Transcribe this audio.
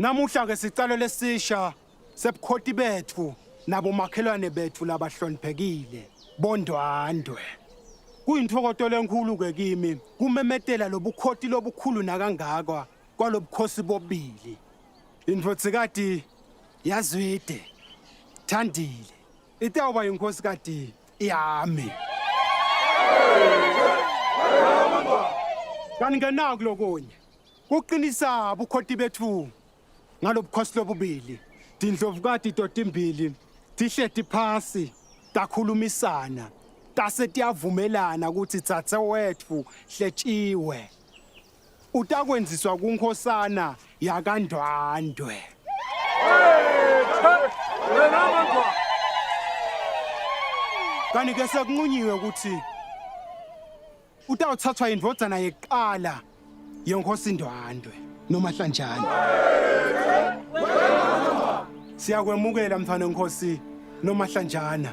Namuhla ke sicalo lesisha sebukhoti betfu nabomakhelwane betfu labahloniphekile boNdwandwe. Kuyintfokoto lenkhulu ke kimi kumemetela lobukhoti lobukhulu nakangaka kwalobukhosi bobili. Indvodzikati yaZwide Thandile itawuba yinkhosikati yami. Kanti ngenaku lokunye kuqinisa bukhoti betfu ngalobukhosi lobubili. Tindlovukati totimbili tihleti phasi takhulumisana tase tiyavumelana ukuthi dzadzewetfu Hletshiwe utakwenziswa kunkhosana yakaNdwandwe. Kanti ke sekunqunyiwe ukuthi utawuthathwa indvodzana yekuqala yeNkhosi Ndwandwe Nomahlanjana. Siyakwemukela mntfwana wenkosi Nomahlanjana.